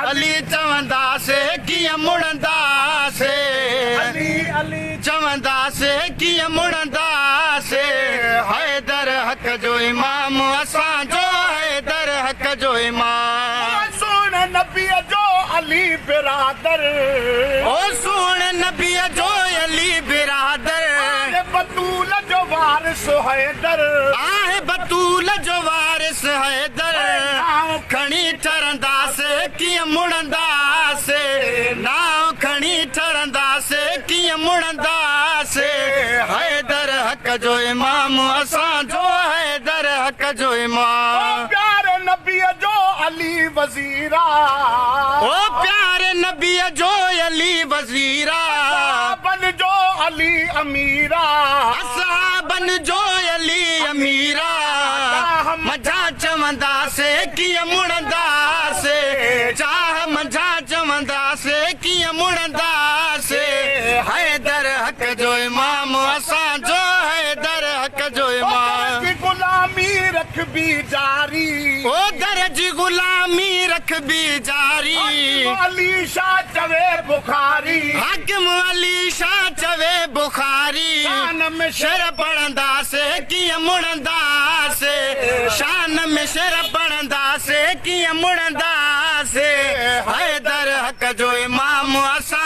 علي چونداسي ڪيئن مڙنداسي. علي علي چونداسي ڪيئن مڙنداسي. حيدر حق جو امام اسان جو حيدر حق جو امام. سهڻي نبيء جو علي برادر. او سهڻي نبيء جو علي برادر. آهي بتول جو وارث حيدر. آهي بتول جو وارث حيدر. نانء کڻي ٺرنداسي ڪيئن مڙنداسي. نانء کڻي ٺرنداسي ڪيئن مڙنداسي. حيدر حق جو امام اسان جو حيدر حق جو امام. او پياري نبيء جو علي وزيرا. او پياري نبيء جو علي وزيرا. اصحابن جو علي اميرا. اصحابن جو علي اميرا. منجهان چونداسي ڪيئن مڙنداسي. چاهه منجهان چونداسي ڪيئن مڙنداسي. حيدر حق جو امام اسان جو حيدر حق جو امام. در جي غلامي رکبي جاري. او در جي غلامي رکبي جاري. حاڪم علي شاهه چوي بخاري. حاڪم علي شاهه چوي بخاري. شان ۾ شعر پڙهنداسي ڪيئن مڙنداسي. شان ۾ شعر پڙهنداسي ڪيئن مڙنداسي. حيدر حق جو امام اسان.